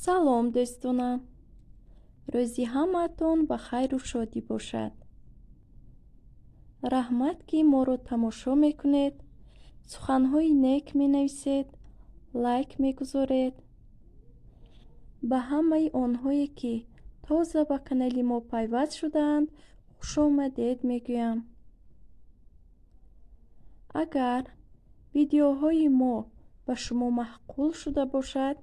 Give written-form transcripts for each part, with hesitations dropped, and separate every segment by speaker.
Speaker 1: Салом, дӯстонам! Рӯзи ҳамаатон ба хайру шодӣ бошад. Раҳмат, ки моро тамошо мекунед, суханҳои нек менависед, лайк мегузоред. Ба ҳамаи онҳое, ки тоза ба канали мо пайваст шудаанд, хушомадед мегӯям. Агар видеоҳои мо ба шумо маъқул шуда бошад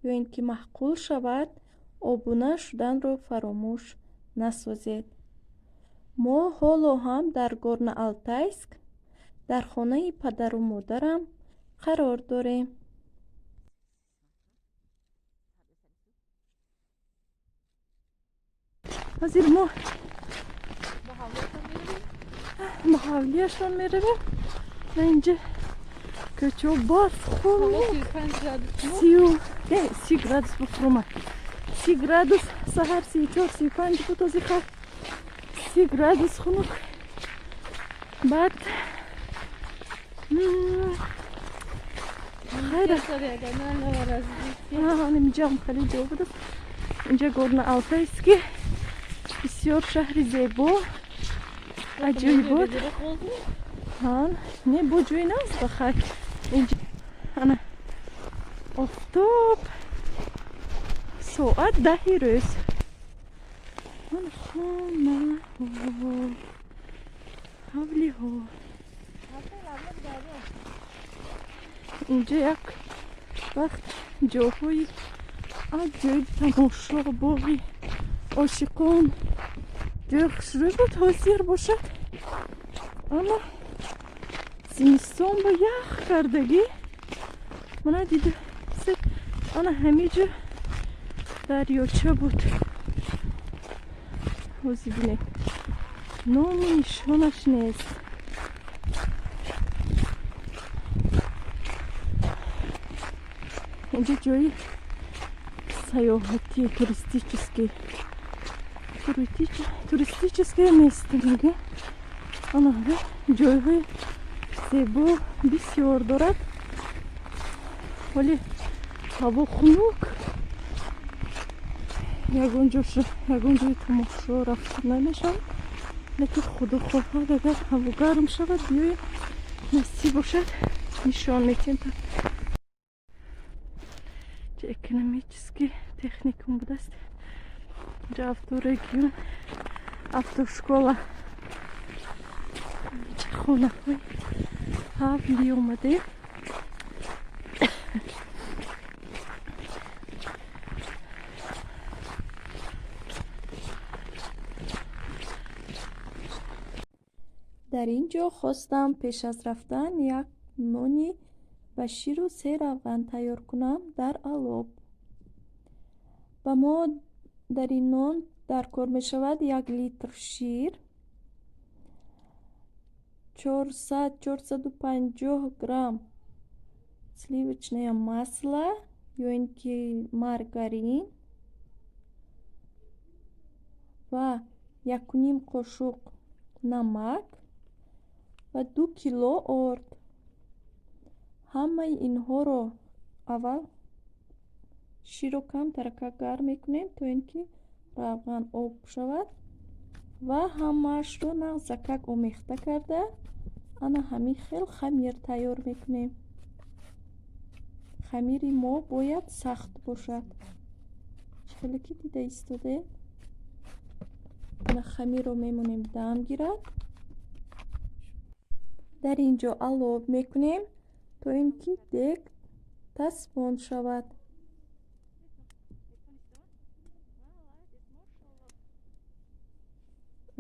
Speaker 1: ё ин ки маъқул шавад, обуна шуданро фаромӯш насозед. Мо ҳоло ҳам дар Горно-Алтайск дар хонаи падару модарам қарор дорем. Ҳозир мо ба ҳавлияшон меравем. На, инҷа кӯчао барф, хунук, 30 градус буфуромад, 30 градус. Саҳар 34, 35 буд, ҳозир хай 30 градус хунук. Баъд хайра инҷаам хеле ҷо будааст. Инҷа Горно-Алтайский, бисёр шаҳри зебо, аҷоибот. Не, бо ҷои наст, ба хай. Ана офтоб, соат 10-и рӯз. Ана хонаҳо, ҳавлиҳо. Инҷа як вақт ҷоҳои аҷоиб, тамошо, боғи ошиқон, ҷои хушрӯй буд. Ҳозир бошад, ама зимистон ба ях кардагӣ. Мана дида, ана ҳамиҷо дарёча буд. Ҳозир бинед, ному нишонаш нест. Инҷа ҷои саёҳатӣ, туристическое место мега. Ана ҷойҳои зебо бисёр дорад, вале ҳаво хунук, ягон ҷош, ягон ҷои тамошо рафта намешавад. Лекин худо хоҳад, агар ҳаво гарм шавад, биёем, насиб бошад, нишон метиҳем. Экономический техникум будааст. Инҷа авторегион, автошкола. Хонаҳои ҳавлӣ омадем. Дар ин ҷо хостам пеш аз рафтан як нони ба ширу се равған тайёр кунам дар алоб. Ба мо дар ин нон дар кор мешавад 1 литр шир, 400, 450 грамм сливочное масло ё ин ки маргарин ва 1,5 қошуқ намак ва 2 кило орд. Ҳамаи инҳоро аввал ширро камтаракак гарм мекунем, то ин ки равған об шавад, ва ҳамаашро нағзакак омехта карда, ана ҳамин хел хамир тайёр мекунем. Хамири мо бояд сахт бошад. Чӣ хеле ки дида истодаед, ана хамирро мемонем дам гирад. Дар ин ҷо алоб мекунем, то ин ки дег тасбон шавад.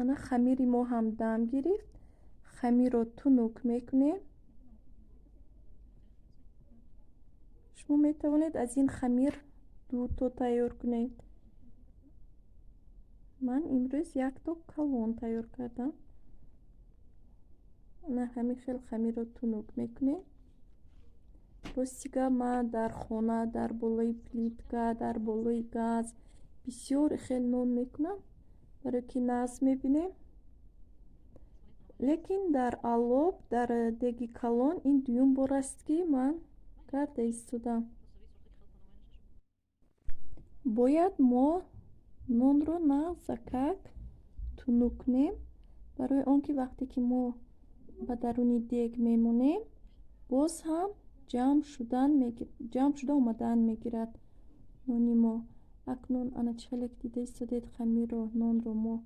Speaker 1: Ана хамири мо ҳам дам гирифт. Хамирро тунук мекунем. Шумо метавонед аз ин хамир дуто тайёр кунед. Ман имрӯз якто калон тайёр кардам. Ана ҳамин хел хамирро тунук мекунем. Рости гап, ман дар хона дар болои плитка, дар болои газ бисёр хел нон мекунам, барое ки нағз мебинем. Лекин дар алоб, дар деги калон ин дуюм бор аст, ки ман карда истодам. Бояд мо нонро нағзакак тунук кунем, барои он ки вақте ки мо ба даруни дег мемонем, боз ҳам ҷамъ шуда омадан мегирад нони мо. Акнун ана чӣ хеле ки дида истодед, хамирро, нонро мо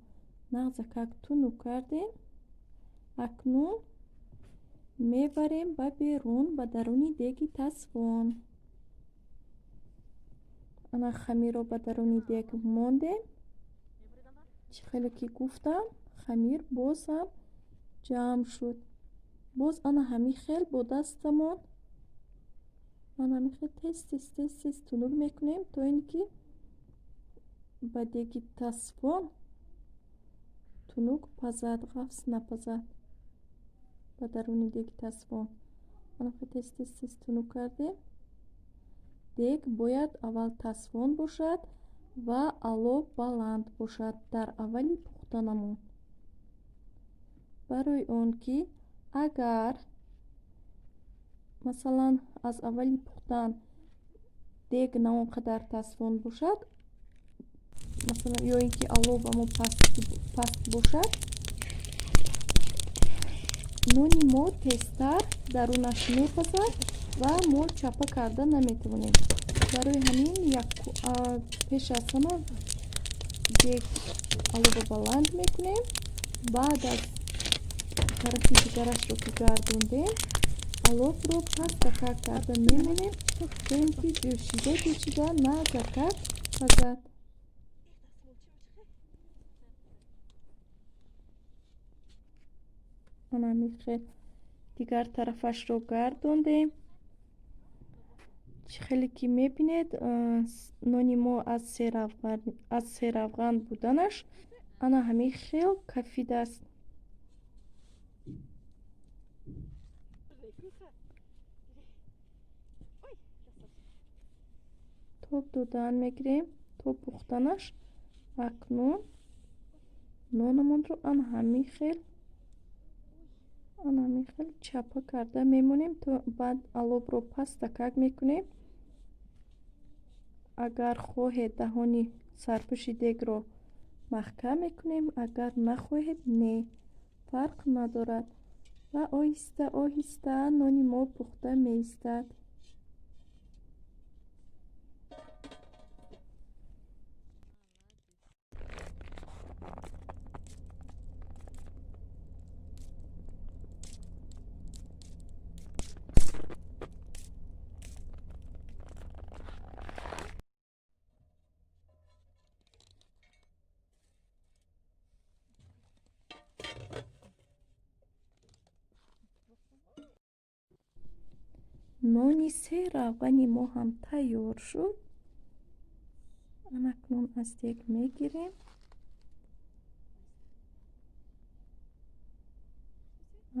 Speaker 1: нағзакак тунук кардем. Акнун мебарем ба берун, ба даруни деги тасвон. Ана хамирро ба даруни дег мондем. Чӣ хеле ки гуфтам, хамир боз ҳам ҷамъ шуд. Боз ана ҳамин хел бо дастамон ана ҳамин хел тез тез тез тез тунук мекунем, то ин ки ба деги тасвон тунук пазад, ғафс напазад ба даруни деги тасвон. Ана хел тез тез тез тунук кардем. Дег бояд аввал тасвон бошад ва алов баланд бошад дар аввали пухтанамон. Барои он ки агар масалан аз аввали пухтан дег на он қадар тасвон бошад, масалан ё ин ки алов ба мо паст бошад, нони мо тезтар дарунаш мепазад ва мо чапа карда наметавонем. Барои ҳамин пеш аз ҳама дег алова баланд мекунем. Баъд аз тарафи дигарашро ки гардондем, аловро пастакак карда мемонем, то ин ки ҷӯшида ҷӯшида нағзакак пазад. Ана ҳамин хел дигар тарафашро гардондем. Чӣ хеле ки мебинед, нони мо аз серавған буданаш ана ҳамин хел кафидааст. Тоб додан мегирем то пухтанаш. Акнун нонамонро ана ҳамин хел чапа карда мемонем, то баъд аловро пастакак мекунем. Агар хоҳед даҳони сарпӯши дегро маҳкам мекунем, агар нахоҳед не, фарқ надорад. Ва оҳиста оҳиста нони мо пухта меистад. Нони серавғани мо ҳам тайёр шуд. Анакнун аз дег мегирем.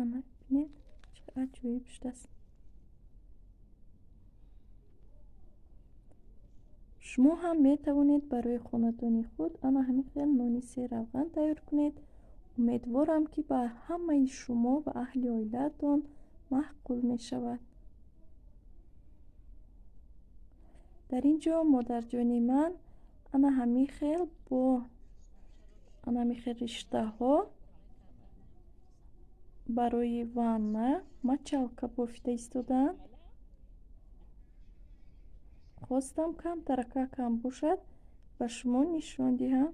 Speaker 1: Ана бинед, чӣ аҷоиб шудааст. Шумо ҳам метавонед барои хонадони худ ана ҳамин хел нони серавған тайёр кунед. Умедворам, ки ба ҳамаи шумо ва аҳли оилаатон маъқул мешавад. Дар ин ҷо модарҷони ман ана ҳамин хел бо ана ҳамин хел риштаҳо барои ванна мочалка бофида истодаанд. Хостам камтаракак ҳам бошад ба шумо нишон диҳам.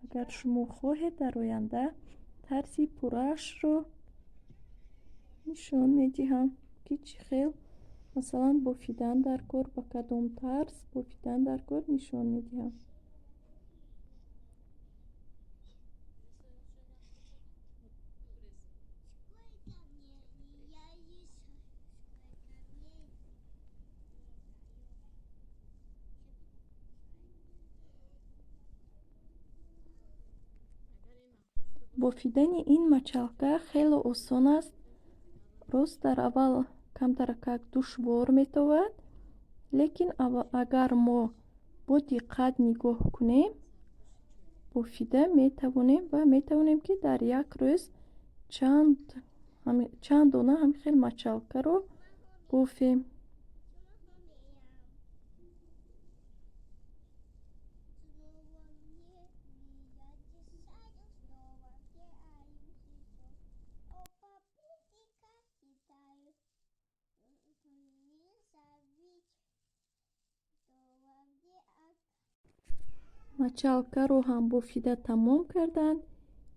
Speaker 1: Агар шумо хоҳед, дар оянда тарзи пурраашро нишон медиҳам, ки чӣ хел масалан бофидан дар кор, ба кадом тарз бофидан дар кор нишон медиҳам. Бофидани ин мочалка хеле осон аст. Рост дар аввал камтаракак душвор метовад, лекин агар мо бо диққат нигоҳ кунем, бофида метавонем ва метавонем, ки дар як рӯз Чанд дона ҳамин хел мочалкаро бофем. Мочалкаро ҳам бофида тамом карданд.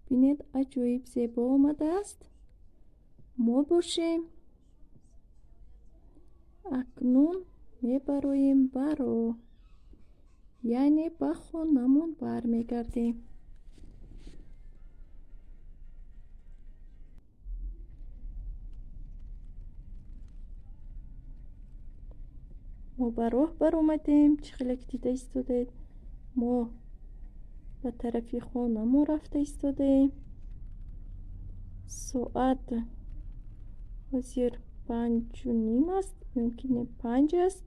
Speaker 1: Бинед, аҷоиб зебо омадааст. Мо бошем, акнун мебароем ба роҳ, яъне ба хонамон бармегардем. Мо ба роҳ баромадем. Чӣ хеле ки дида истодаед, мо ба тарафи хонамон рафта истодаем. Соат ҳозир 5:30 аст, мумкин 5 аст.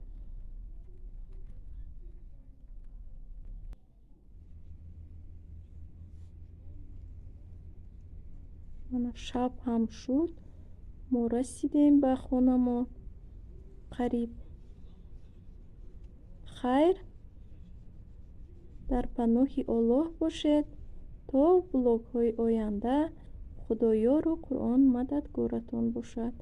Speaker 1: Мана шаб ҳам шуд. Мо расидем ба хонамон қариб. Хайр, дар паноҳи Оллоҳ бошед то блогҳои оянда. Худоёру Қуръон мададгоратон бошад.